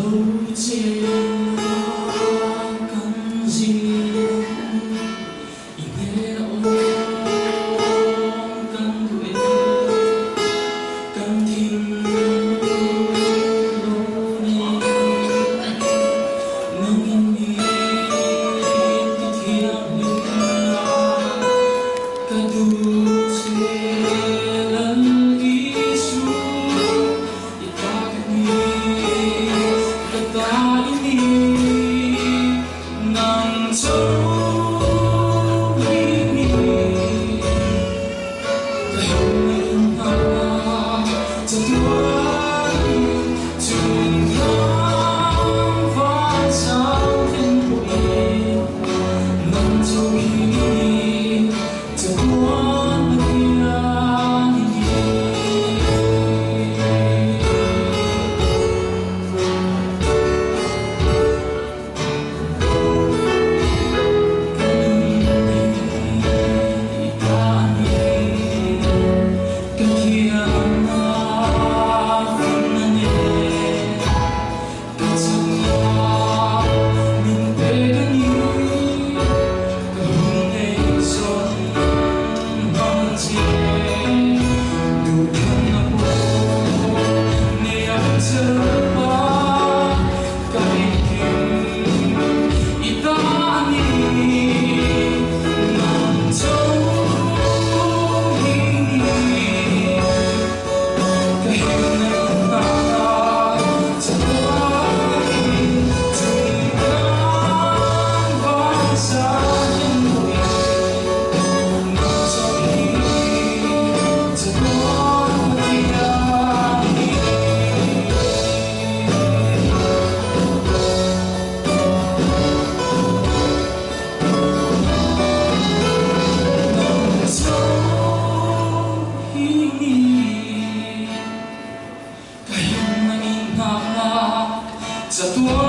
Lo che lai kan zin i hnena awm kan duh e, kan thinlung lo nei nangin min ti thianghlim la, ka duh che Lal Isu. I ta ka ni, ka ta i ni, nang chu hi ni. Ka him na chatuanin chung thlang van sang thleng pawhin nang chu hi ni, chatuan Pathian i ni. Ka nun hi i ta a ni, ka thiamna finna nen ka chakna min pek a ni, ka hun nei zawn hmang che duhthlanna pawh nei ang che Lalpa ka engkim i ta a ni, nang cho hi ni. Ka himna inhnahna chatuanin chung tlang van sang in pawhin nang cho hi chatuan Pathian i ni. Nang cho hi ni. Ka himna inhnahna chatuanin.